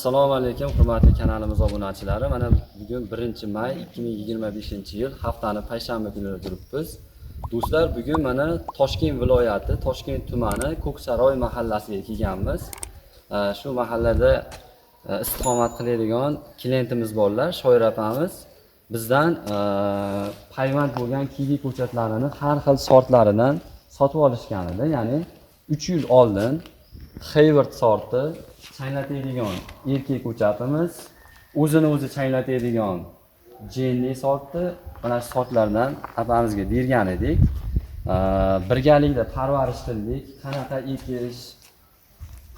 Assalomu alaykum, hurmatli kanalimiz obunachilari. Mana bugun 1 may 2025-yil, haftani payshanba kunida turibmiz. Do'stlar, bugun mana Toshkent viloyati, Toshkent tumani, Ko'ksaroy mahallasiga kelganmiz. Shu mahallada istiqomat qiladigan klientimiz borlar, Shoir opamiz. Bizdan payvand bo'lgan kivi ko'chatlarini har xil sortlaridan sotib olishgan edi. Ya'ni 3 yil oldin Hayward sorti changlatadigan erkak ko'chatimiz, o'zini o'zi changlatadigan Jenny sorti, mana shu sortlardan opamizga bergan edik. Birgalikda parvarish qildik. Qanaqa ekish,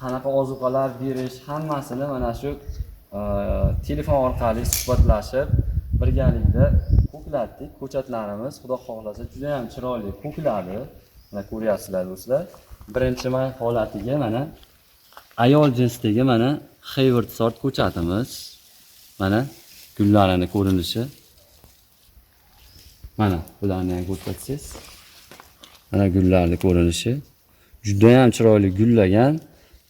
qanaqa ozuqalar berish, hammasini mana shu telefon orqali suhbatlashib, birgalikda ko'klatdik. Ko'chatlarimiz, Xudo xohlasa, juda ham chiroyli ko'kladi. Mana ko'ryapsizlar, do'stlar. 1 may holatiga mana ayol jinsdagi mana Hayward sort ko'chatimiz. Mana gullarini ko'rinishi. Mana bularni ham ko'rsatsangiz. Mana gullarni ko'rinishi. Juda ham chiroyli gullagan.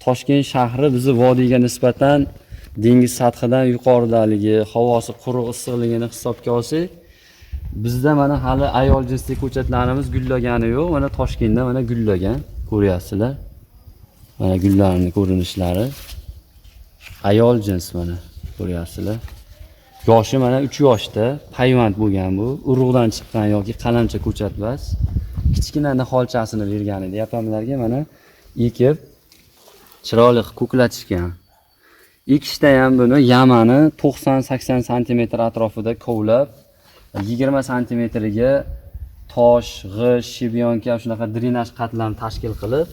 Toshkent shahri bizni vodiyga nisbatan dengiz sathidan yuqoridaligi, havosi quruq, issiqligini hisobga olsak, bizda mana hali ayol jinsli ko'chatlarimiz gullagani yo'q. Mana Toshkentda mana gullagan, ko'ryapsizlar. Mana gullarning ko'rinishlari. Ayol jins, mana ko'ryapsizlar. Yoshi mana 3 yoshda, payvand bo'lgan bu. Urug'dan chiqqan yoki qalamcha ko'chat emas. Kichkina niholchasini bergan edi opamlarga, mana ekib chiroyli qilib ko'klatishgan. Ekishda ham buni yamani 90-80 santimetr atrofida kovlab, 20 santimetriga tosh, g'isht, щебёнка, shunaqa drenaj qatlam tashkil qilib,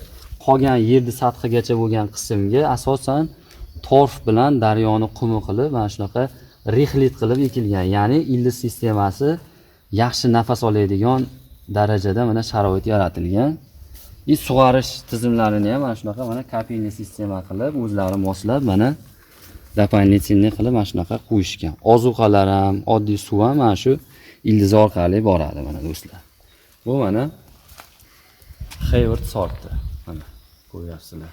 qolgan yerni sathigacha bo'lgan qismga asosan torf bilan daryoni qumi qilib, mana shunaqa рыхлить qilib ekilgan. Ya'ni ildiz sistemasi yaxshi nafas oladigan darajada mana sharoit yaratilgan. И sug'orish tizimlarini ham mana shunaqa mana капельный sistema qilib, o'zlari moslab, mana дополнительный qilib mana shunaqa qo'yishgan. Ozuqalar ham, oddiy suv ham mana shu ildiz orqali boradi, mana, do'stlar. Bu mana Hayward sorti. Mana ko'ryapsizlar.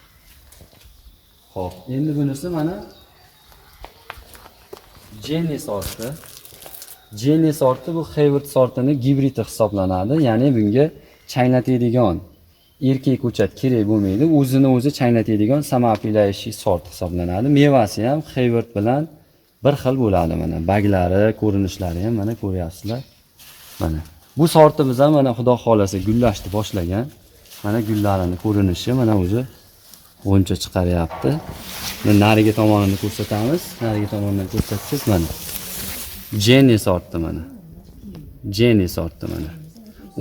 Xo'p, endi bunisi mana Jenny sorti. Jenny sorti bu Hayward sortini gibridi hisoblanadi. Ya'ni bunga changlatadigan erkak ko'chat kerak bo'lmaydi. O'zini o'zi changlatadigan самоопыляющий sort hisoblanadi. Mevasi ham Hayward bilan bir xil bo'ladi mana. Barglari, ko'rinishlari ham mana ko'ryapsizlar. Mana. Bu sortimiz ham mana, Xudo xolasa, gullashni boshlagan. Mana gullarini ko'rinishi, mana o'zi g'uncha chiqaryapti. Mana narigi tomonini ko'rsatamiz. Narigi tomondan ko'rsatsangiz, mana. Jenny sorti mana. Jenny sorti mana.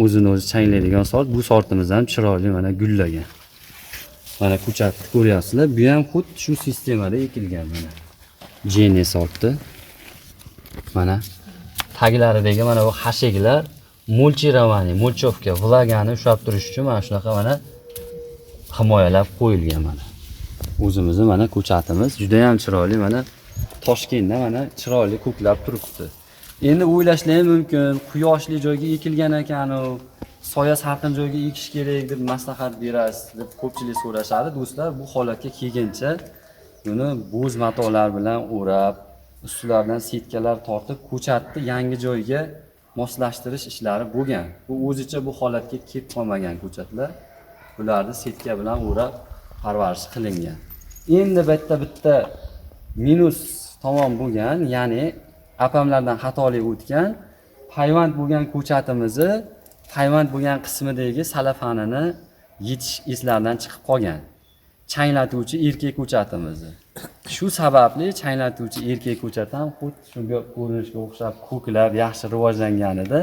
O'zini o'zi changlaydigan sort. Bu sortimiz ham chiroyli mana gullagan. Mana ko'chatni ko'ryapsizlar. Bu ham xuddi shu sistemada ekilgan mana. Jenny sorti. Mana taglaridagi mana bu xashaklar мульчирование, мульчовка, влагani ushlab turish uchun mana shunaqa mana himoyalab qo'yilgan mana. O'zimizni mana ko'chatimiz juda ham chiroyli, mana Toshkentda mana chiroyli ko'klab turibdi. Endi o'ylashlari mumkin, quyoshli joyga ekilgan ekan u, soya salqin joyga ekish kerak deb maslahat berasiz deb ko'pchilik so'rashadi. Do'stlar, bu holatga kelguncha buni bo'z matolar bilan o'rab, ustilaridan setkalar tortib, ko'chatni yangi joyga moslashtirish ishlari bo'lgan. Bu o'zicha bu holatga kelib qolmagan ko'chatlar. Bularni setka bilan o'rab parvarish qilingan. Endi bitta bitta minus tomon bo'lgan, ya'ni apamlardan xatolik o'tgan, payvand bo'lgan ko'chatimizni payvand bo'lgan qismidagi salafanini yetish eslaridan chiqib qolgan. Changlatuvchi erkak ko'chatimizni. Shu sababli changlatuvchi erkak ko'chat ham xuddi shunga ko'rinishga o'xshab ko'klab, yaxshi rivojlanganida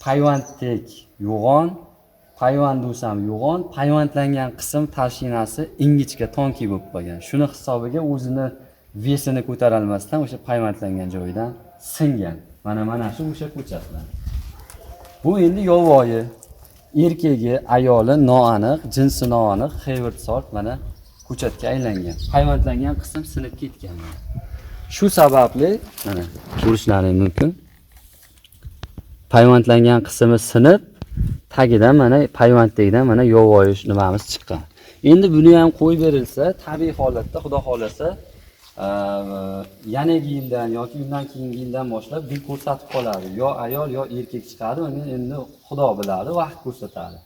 payvanddek yo'g'on, payvandus ham yo'g'on, payvandlangan qism толщина si ingichka, тонкий bo'lib qolgan. Shuni hisobiga o'zini вес ini ko'tarolmasdan o'sha payvandlangan joyidan singan. Mana shu o'sha ko'chatlar. Bu endi yovvoyi. Erkagi, ayoli noaniq, jinsi noaniq Hayward sort mana ko'chatga aylangan. Payvandlangan qism sinib ketgan mana. Shu sababli mana ko'rishlaring mumkin. Payvandlangan qismi sinib, tagidan mana payvanddagidan mana yovvoyi nimamiz chiqqan. Endi buni ham qo'yib berilsa, tabiiy holatda, Xudo xolasa, Yanagi yildan yoki undan keyingi yildan boshlab gul ko'rsatib qoladi. Yo ayol, yo erkak chiqadi, uni endi Xudo biladi, vaqt ko'rsatadi.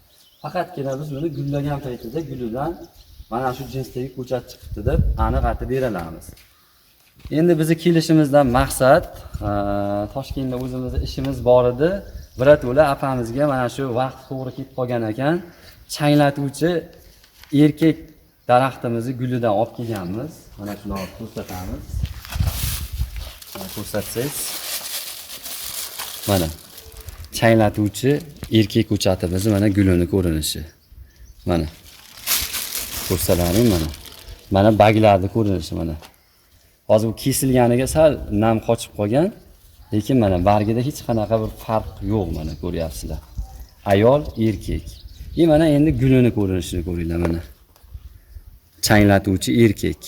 Faqatgina biz buni gullagan paytida gulidan mana shu jinsdagi ko'chat chiqibdi deb aniq aytib bera olamiz. Endi bizni kelishimizdan maqsad, Toshkentda o'zimizni ishimiz bor edi. Birato'la apamizga mana shu vaqt to'g'ri kelib qolgan ekan. Changlatuvchi erkak daraxtimizni gulidan olib kelganmiz. Mana shuni olib ko'rsatamiz. Mana ko'rsatsangiz. Mana changlatuvchi erkak ko'chatimizni mana gulini ko'rinishi. Mana. Ko'rsalaring mana. Mana baglarni ko'rinishi mana. Hozir bu kesilganiga sal nam qochib qolgan, lekin mana bargida hech qanaqa bir farq yo'q, mana ko'ryapsizlar. Ayol, erkak. И mana endi gulini ko'rinishini ko'ringlar mana. Changlatuvchi erkak.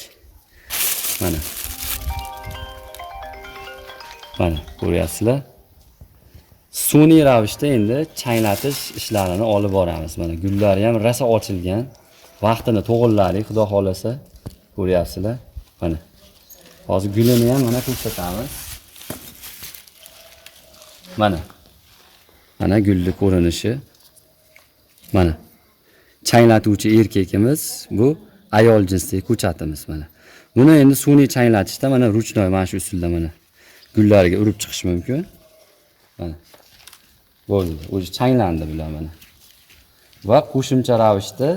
Mana. Mana ko'ryapsizlar. Sun'iy ravishda endi changlatish ishlarini olib boramiz. Mana gullari ham rosa ochilgan. Vaqtini to'g'irladik, Xudo xolasa. Ko'ryapsizlar. Mana. Hozir gulini ham mana ko'rsatamiz. Mana. Mana gulni ko'rinishi. Mana. Changlatuvchi erkakimiz, bu ayol jinsdagi ko'chatimiz mana. Buni endi sun'iy changlatishda mana ручной mana shu usulda mana gullariga urib chiqish mumkin. Mana. Bo'ldi, o'zi changlandi bular mana. Va qo'shimcha ravishda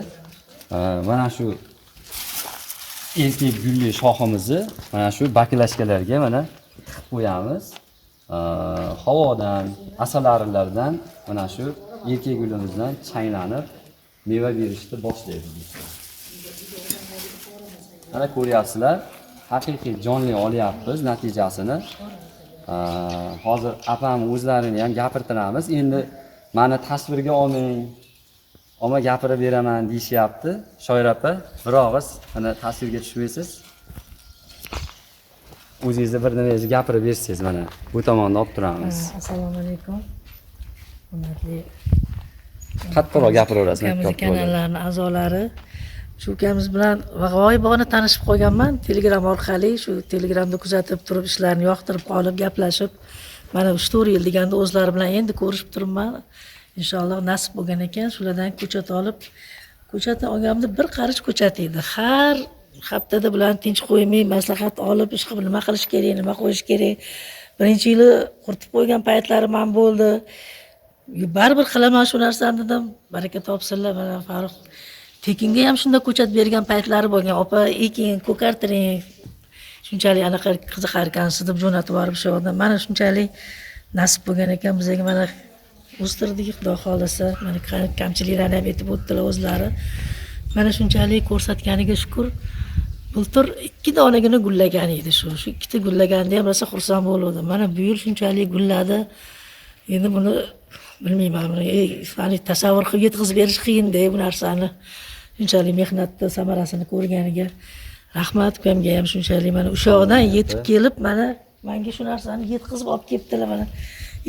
mana shu erkak gulli shoximizni mana shu баклажка larga mana tiqib qo'yamiz. Havodan, asalarilardan mana shu erkak gulimizdan changlanib meva berishni boshlaydi. Mana ko'ryapsizlar, haqiqiy jonli olyapmiz natijasini. Hozir apam o'zlarini ham gapirtiramiz. Endi mani tasvirga olmang, olma gapirib beraman deyishyapti. Shoir opa, bir og'iz mana tasvirga tushmaysiz. O'zingizni bir nimangizni gapirib bersangiz, mana bu tomonni olib turamiz. Assalomu alaykum. Hurmatli Qattiqroq gapiraverasiz. ukamiz Katta bo'ladi. kanallarning a'zolari. Shu ukamiz bilan g'oyibona tanishib qolganman Telegram orqali. Shu Telegramda kuzatib turib, ishlarini yoqtirib qolib, gaplashib, mana 3-4 yil deganda o'zlari bilan endi ko'rishib turibman. Inshaalloh nasib bo'lgan ekan, shulardan ko'chat olib, ko'chat olganimda bir qarich ko'chat edi. Har haftada bilan tinch qo'ymay maslahat olib, ish qilib nima qilish kerak, nima qo'yish kerak. Birinchi yili quritib qo'ygan paytlarim ham bo'ldi. Baribir qilaman shu narsani dedim. Baraka topsinlar, mana Farruh tekinga ham shunda ko'chat bergan paytlari bo'lgan. Opa, eking, ko'kartiring. Shunchalik anaqa qiziqar ekansiz deb jo'natib yuborib shu yoqdan. Mana shunchalik nasib bo'lgan ekan bizga, mana o'stirdik, Xudo xohlasa. Mana kamchiliklarni ham aytib o'tdilar o'zlari. Mana shunchalik ko'rsatganiga shukur. Bultur 2 donagina gullagan edi shu. Shu ikkita gullaganda ham rosa xursand bo'luvdim. Mana bu yil shunchalik gulladi. Endi buni bilmayman, buni hani tasavvur qilib yetkazib berish qiyinda bu narsani. Shunchalik mehnatni samarasini ko'rganiga rahmat ukamga ham shunchalik mana o'sha yoqdan yetib kelib mana menga shu narsani yetkazib olib kelibdilar mana.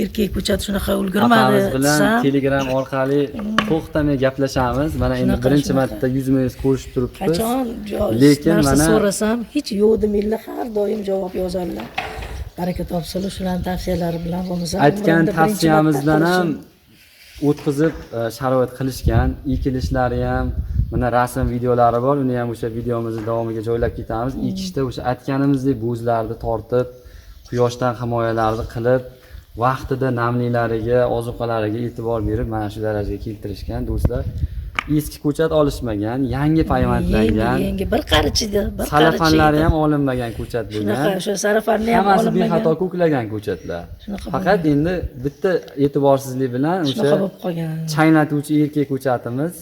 Erkak ko'chat shunaqa ulgurmadi Apamiz bilan desam, Telegram orqali to'xtamay gaplashamiz. Mana endi Shunaqa, birinchi shunaqa. marta yuzma-yuz ko'rishib turibmiz. Qachon Lekin narsa mana so'rasam hech yo'q demaydilar, har doim javob yozadilar. Baraka topsinlar shularning tavsiyalari bilan, bo'lmasa aytgan umrimda birinchi marta tavsiyamizdan ham qilishim. O'tkazib sharoit qilishgan, ekilishlari ham mana rasm videolari bor, uni ham o'sha videomizni davomiga joylab ketamiz. Ekishda o'sha aytganimizdek bo'zlarni tortib, quyoshdan himoyalarni qilib, vaqtida namliklariga, ozuqalariga e'tibor berib mana shu darajaga keltirishgan do'stlar. Eski ko'chat olishmagan, yangi payvandlangan. Yangi, yangi bir qarich edi, bir qarich Salafanlari edi. ham olinmagan ko'chat Shunaqa, bo'lgan. o'sha sarafanni ham Hammasi olinmagan. bexato ko'klagan ko'chatlar. Shunaqa. Faqat endi bitta e'tiborsizlik bilan o'sha Shunaqa bo'lib qolgan. Changlatuvchi erkak ko'chatimiz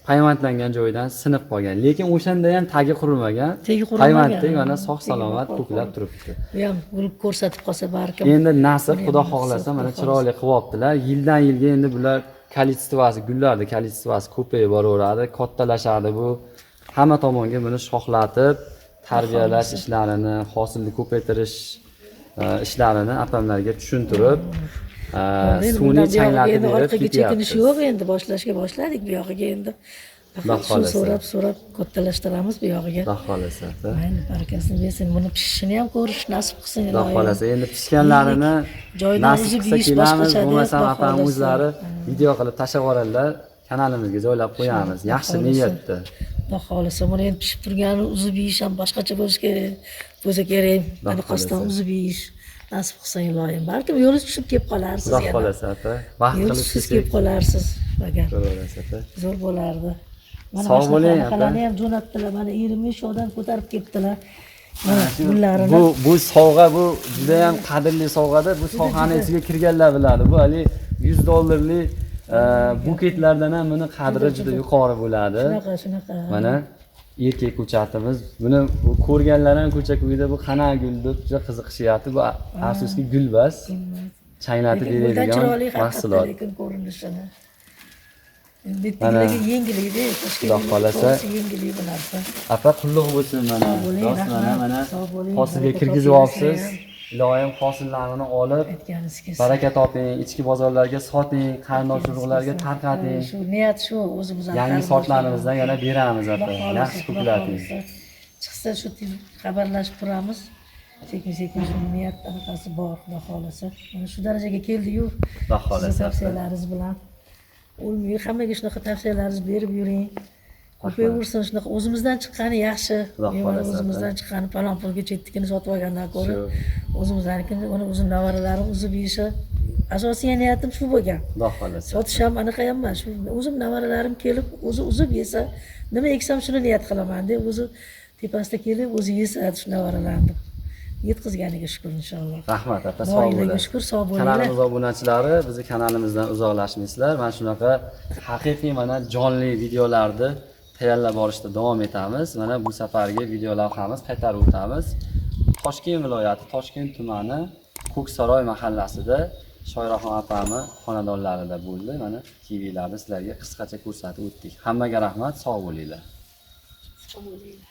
payvandlangan joyidan sinib qolgan. Lekin o'shanda ham tagi qurimagan. Tagi qurimagan. Payvanddek mana sog' Tagi salomat qurimagan. Ko'klab turibdi. Bu ham gul ko'rsatib qolsa barkim. Endi nasib, Buni Xudo ham xohlasa, nasib, mana Xudo chiroyli qilyaptilar. Yildan yilga endi bular количество si, gullarni количество si ko'payib boraveradi, kattalashadi bu. Hamma tomonga buni shoxlatib, tarbiyalash ishlarini, hosilni ko'paytirish ishlarini apamlarga tushuntirib, Endi sun'iy bundan buyog'iga changlatib endi berib orqaga chekinish ketyapmiz. yo'q, endi boshlashga boshladik, bu yog'iga endi Xudo Faqat shu xohlasa. So'rab so'rab kattalashtiramiz bu yog'iga. Xudo xohlasa, opa. Mayli, barakasini bersin. Buni pishishini ham ko'rish nasib qilsin, Xudo iloyim. xohlasa, endi pishganlarini Joyidan nasib uzib qilsa yeyish kelamiz, boshqacha-da, bo'lmasam Xudo opam xohlasa. o'zlari video qilib tashlab yuboradilar, kanalimizga joylab qo'yamiz. Yaxshi Xudo niyatda. Xudo xohlasa, buni endi pishib turganini uzib yeyish ham boshqacha bo'lishi kerak, bo'lsa kerak. Mana qasddan xohlasa. Uzib yeyish nasib qilsin, iloyim. Balkim yo'lingiz tushib kelib qolarsiz Xudo yana. xohlasa, opa. Vaqt Yo'l qilib tushib kelsak kelib qolarsiz agar. ko'raverasiz, opa. Zo'r bo'lardi. Mana Sog' bo'ling, opa. Anaqalarni ham jo'natdilar. Mana erimni shu odam ko'tarib kelibdilar. Mana gullarini. Bu sovg'a, bu juda ham qadrli sovg'ada. Bu sohani ichiga kirganlar biladi. Bu haligi 100 dollarlik buketlardan ham buni qadri juda yuqori bo'ladi. Shunaqa, shunaqa. Mana erkak ko'chatimiz. Buni ko'rganlar ham ko'cha ko'yda bu qana gul deb juda qiziqishyapti. Bu afsuski gulbas. Changlatib Lekin bundan beradigan chiroyli haqiqatda, mahsulot. lekin ko'rinishini. Endi betdagilarga yengillikda, Xudo xohlasa. Yengillik bu narsa. Apa, qulluq bo'lsin mana. Sog' bo'ling, Rost mana rahmat. mana Sog' bo'ling, hosilga baraka kirgizib toping, olibsiz. Iloyim hosillarni olib Aytganingiz kelsin. baraka toping, ichki bozorlarga soting, qarindosh urug'larga tarqating. Shu niyat, shu o'zimizdan. Yangi sortlarimizdan yana beramiz, Xudo aka. xohlasa, Yaxshi Xudo ko'klating. xohlasa. Chiqsa shu xabarlashib turamiz. Sekin sekin shu niyat anaqasi bor, Xudo xohlasa. Mana shu darajaga keldi-yu. Xudo xohlasa. Sizni tavsiyalaringiz bilan. O'lmay hammaga shunaqa tavsiyalaringizni berib yuring. Ko'payaversin shunaqa, o'zimizdan chiqqani yaxshi. Xudo Men mana xohlasa. o'zimizdan chiqqani falon pulga chetnikini sotib olgandan ko'ra Shu. o'zimiznikini, uni o'zim nevaralarim uzib yeyishi asosiy niyatim shu bo'lgan. Xudo xohlasa. Sotish ham, anaqa ham emas, shu o'zim nevaralarim kelib o'zi uzib yesa, nima eksam shuni niyat qilaman deb, o'zi tepasida kelib o'zi yesa shu nevaralarim deb yetkazganiga shukur, inshaalloh. Rahmat, aka, sog' Boringlarga bo'ling. shukur, sog' bo'linglar. Kanalimiz obunachilari, bizni kanalimizdan uzoqlashmaysizlar. Mana shunaqa haqiqiy mana jonli videolarni tayyorlab borishda davom etamiz. Mana bu safargi video lavhamiz, qaytarib o'tamiz. Toshkent viloyati, Toshkent tumani, Ko'ksaroy mahallasida Shoiraxon opami xonadonlarida bo'ldi. Mana kivilarni sizlarga qisqacha ko'rsatib o'tdik. Hammaga rahmat, sog' bo'linglar. Sog' bo'linglar.